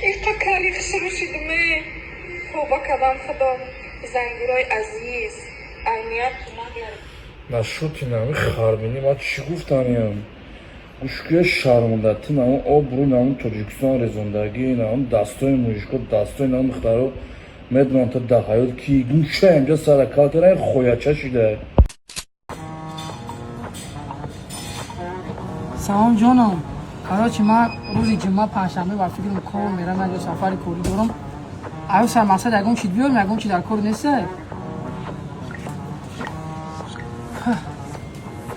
Иқа кали хушрӯ шидме. Тоба кадам худо. Зангурои азиз. Айният нагар. Нашути нами харбини ма чӣ гуфтаниям? Гӯшкӯя шармондатӣ намун обрӯ намун Тоҷикистон резондагӣ намун дастои мужико дастои намун духтаро медонам то дар ҳаёт ки гӯша инҷа сара кал кара хояча шида. Салом, ҷоном. Короче, ман рӯзи ҷумъа, панҷшанбе ба фикрам кор мерам, як ҷо сафари корӣ дорам. Аю сар мақсад ягон чи биёрм, ягон чи дар кор неста.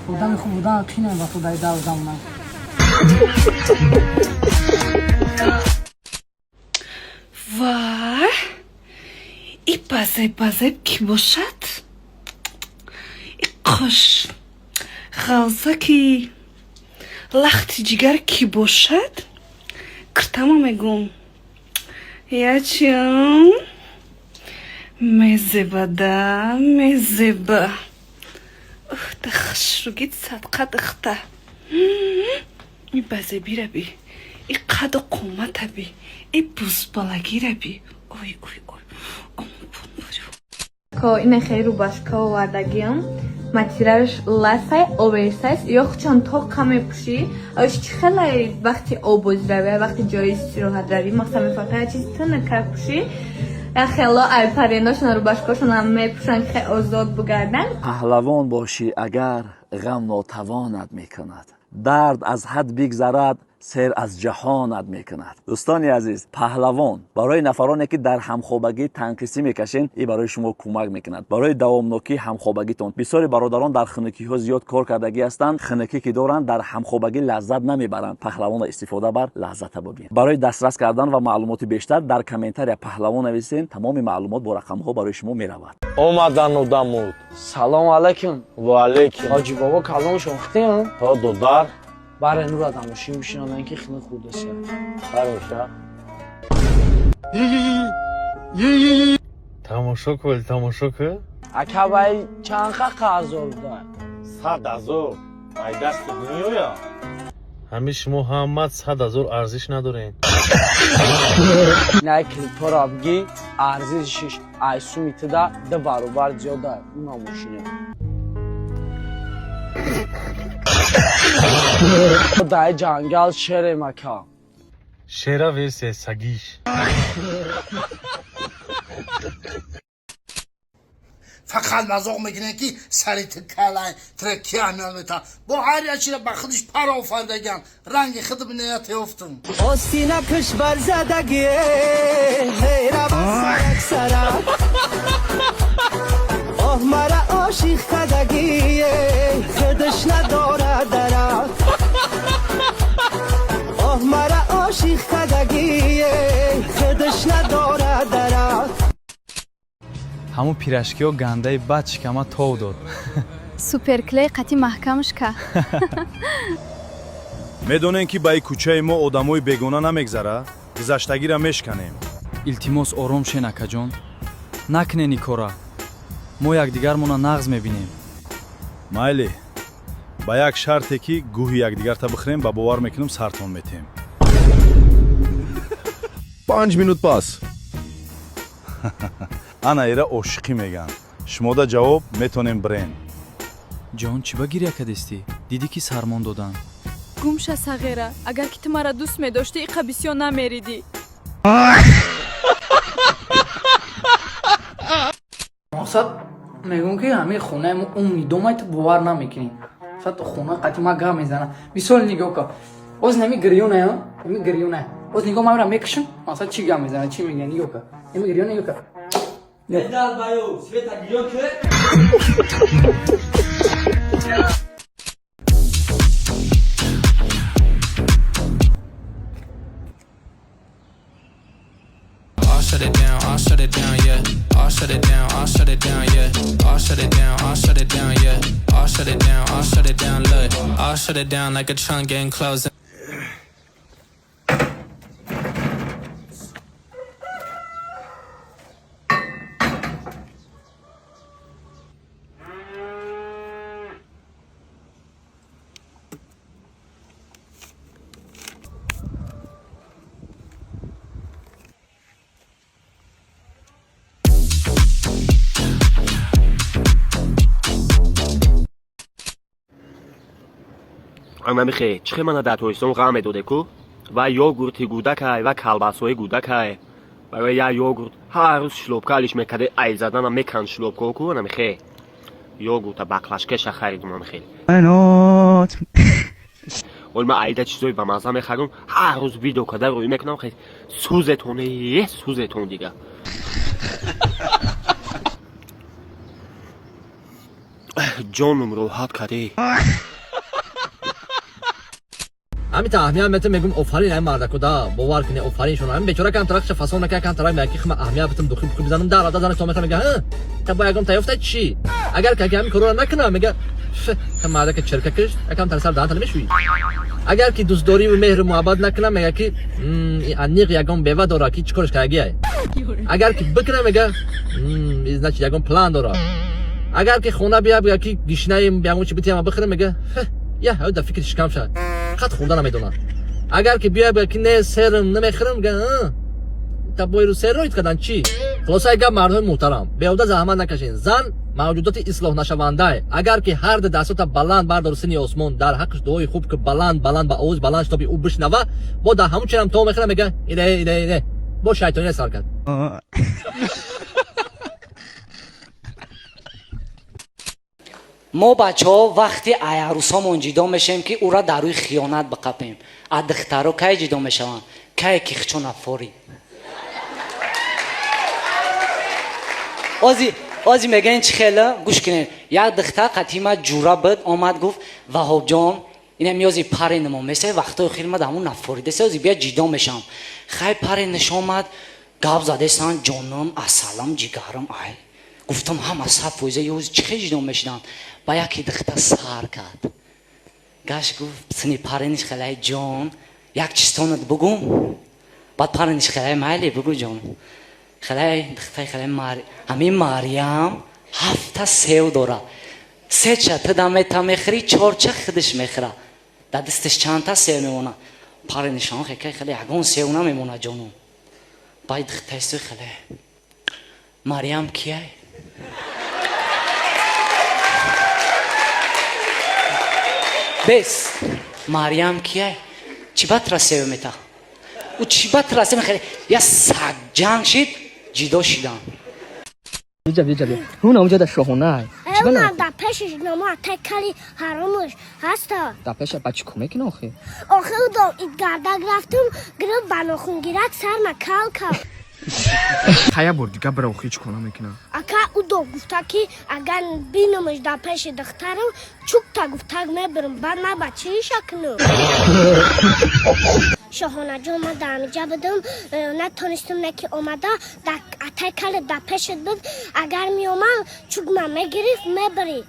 Одами хуб будан қинем вақто дар давр замона. Вай, и базеб базеб кӣ бошад? И қош ғалзаки лахти ҷигар кӣ бошад? Киртама мегӯм, ячим мезебада, мезеба. Ухта, хушругит, садқа духта. И базебираби, и қаду қоматаби, и бузбалагираби. Ой, ой, ой. Ко ина хеле рубашка овардагиам. Материалш ласай, оверсайз, ё хучон тоқа мепӯшӣ. Ош чӣ хеле вақти обоз равӣ, вақти ҷои истироҳат равӣ, мақсад мефаҳмӣ, я чизи тунука пӯшӣ. Я хело ай пареношона рубашкошона мепӯшанд, ки хеле озод бугарданд. Паҳлавон бошӣ агар, ғам нотавонат мекунад, дард аз ҳад бигзарад, сер аз ҷаҳонат мекунад. Дӯстони азиз, паҳлавон барои нафароне, ки дар ҳамхобагӣ танқисӣ мекашен, и барои шумо кӯмак мекунад барои давомнокии ҳамхобагитон. Бисёри бародарон дар хунукиҳо зиёд кор кардагӣ ҳастанд, хунукӣ ки доранд, дар ҳамхобагӣ лаззат намебаранд. Паҳлавонро истифода бар, лаззата бубин. Барои дастрас кардан ва маълумоти бештар дар комментария паҳлавон нависен, тамоми маълумот бо рақамҳо барои шумо меравад. Омадан одамуд. Салом алайкум. Ва алайкум. Ҳоҷи бобо калоншон хутем? Ҳо, додар. Баре нур адам мошин бишинонан, ки хина хурдася. Хароша. Тамошо кун, тамошо кун. Ака, вай чанд ха қарздор буда? 100 000. Ай дасти дунёя. Ҳамин шумо ҳамат 100 000 арзиш надорен. Най клипҳоро бигӣ, арзишиш ай суми туда ду баробар зиёда уна мошине. Дай ҷангал шерем, ака. Шера версияи сагиш. Фақат мазоқ мекунем, ки сари ту калай тра ки аҳамият мета, бо ҳар як чира ба худиш пар офардаган ранги худ бинеят ёфтум. Остина кишвар задагӣ сара, оҳ, мара ошиқ кардагӣ, худаш надорад дарак. Оҳ, мара ошиқ кардагӣ, худаш надорад дарак. Ҳамун пирожкиҳо гандаи бад шикама тов дод. Суперклей қати маҳкамш ка. Медонем, ки ба и кӯчаи мо одамои бегона намегзара, гузаштагиро мешканем. Илтимос, ором шен, акаҷон, накунен ин кора, мо якдигармона нағз мебинем. Майли, ба як шарте, ки гӯҳи якдигарта бихӯрем, ба бовар мекунам, сартон метем. 5 минут пас. Ана ира ошиқӣ меган. Шумода ҷавоб метонем бирен. Ҷон, чӣ ба гиря кадистӣ? Дидӣ, ки сармон доданд. Гумша, сағира, агар ки ту мара дӯст медоштӣ, иқа бисёр намеридӣ. Мақсад мегӯм, ки ҳамин хонаи мо умный домай, ту бовар намекунӣ. Мақсад, хона қати ма гап мезанам. Мисол, нигоҳ кун, оз нами гирёна, ами гирёна, оз нигоҳ, ман мера мекушам. Мақсад, чӣ гап мезанам, чӣ мегӯя, нигоҳ кун, ами гирёна, нигоҳ кун. Баю, света гирён ки. I'll shut it down, I'll shut it down, yeah. I'll shut it down, I'll shut it down, yeah. I'll shut it down, I'll shut it down, yeah. I'll shut it down, I'll shut it down, look. I'll shut it down like a trunk getting closed. Анамихе чихе мана дар Тоҷикистон ғам медоде ку, ва йогурти гудакай, ва калбасҳои гудакай. Барои як йогурт ҳар рӯз шлёпка алиш мекарде, ай задана меканд шлёпко ку. Анамихе йогурта баклашкеша харидум амихел. Ол ман айда чизои ба мазза мехарам, ҳар рӯз видео када рӯй мекунам. Хе сӯзетон, е сӯзетон дига. Ҷоном роҳат кардӣ. Ҳамин та аҳамият метам, мегум офарин ай мардако да, бовар кунед, офарин шуно. Ҳамин бечора кам тарақша фасон накард, кам тарак мега ки хма аҳамият битам, духи бухи бизанам, дар ада зани томета мега, та бо ягон таёфта чӣ? Агар ки ҳамин корро накунам, мега та мардака чирка киш, якам тар сар даҳанта намешӯӣ. Агар ки дӯстдориву меҳру муҳаббат накунам, мега ки аниқ ягон бева дора ки чӣ корш кардагиай. Агар ки бикунам, мега значит ягон план дора. Агар ки хона бия, бига ки гишнаи ягон чи битиама бихӯрам, мега я ҳа да фикри шикам шад, қат хӯрда намедонад. Агар ки биёя, бига ки не, серм намехӯрам, мега та бойру сер роид кардан чӣ. Хулосаи гап, мардҳои муҳтарам, беҳуда заҳмат накашед. Зан мавҷудоти ислоҳнашавандае. Агар ки ҳар ду дастото баланд бардору сини осмон дар ҳаққаш дуои хуб ки баланд баланд ба овози баланд шитоби ӯ бишнава, бо дар ҳамун черам то мехӯра, мега иде иде иде, бо шайтония сар кард. Мо бачаҳо вақти ай арӯсомон ҷидо мешавем, ки ӯра дар рӯи хиёнат биқапем. А духтаро кай ҷидо мешаванд? Кае ки хичона форид. Ози мегӯен чӣ хела, гӯш кунед. Як духтар қатима ҷура буд, омад гуфт: ваҳобҷон, инам ёзи паре намо месе, вақтои охир ма дамун нафоридасе, ози бия ҷидо мешавам. Хай, паре нишомад, гап задесан: ҷонам, асалам, ҷигарам. Ай, гуфтам, ҳама 100% ёзи чӣ хел ҷидо мешуданд. Ба яке духтар сар кард, гаш гуфт: сини парениш хелай ҷон, як чизтонат бугум. Баъд парениш хелай: майли, бугу ҷон. Хелай духтари хелай, ҳамин Мариям ҳафта сев дора, сеча ту да мета мехӯри, чорча худаш мехӯра, дар дасташ чандта сев мемона? Паренишон хекай хеле ягон сев намемона, ҷоном. Баъд духтаи хеле: Мариям кияй? Бес, Мариям кияй? Чӣ ба тра сев мета? Ӯ чӣ ба тра сев мехӯре? Я сагҷанг шид, ҷидо шидам. Биҷа, биҷа, биҷа. Ҳуна унҷа да шоҳона. Ҳуна да пешиш намо атай кали ҳаромуш ҳаста. Да пеша ба чӣ кӯмак кина охи? Охи удо идгардак рафтум, гирифт ба нохунгирак сарма кал кал. Хая бор дига бира, охи чӣ кона мекунам? Ака, удо гуфта ки агар бинамаш дар пеши духтарам, чукта гуфтак мебирам, баъд ман ба чӣ иша кунам? Шоҳонаҷон, ман дар ҳамиҷа будам, натонистам, не ки омада дар атай кали дар пешат буд, агар меомад, чугма мегирифт, мебирид.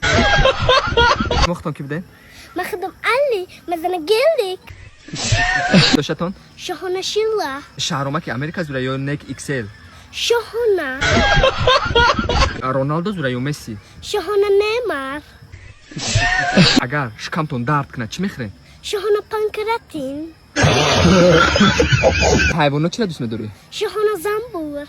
Мохтон ки будем? Ман худам Али, мазана гелик. Дошатон? Шоҳона Шила. Шаҳромаки Америка зура ё нек XL? Шоҳона. Роналдо зура ё Месси? Шоҳона Неймар. Агар шикамтон дард кунад, чӣ мехӯред? Шоҳона панкратин. Ҳайвонот чиро дӯст медорӣ? Шоҳона занбур.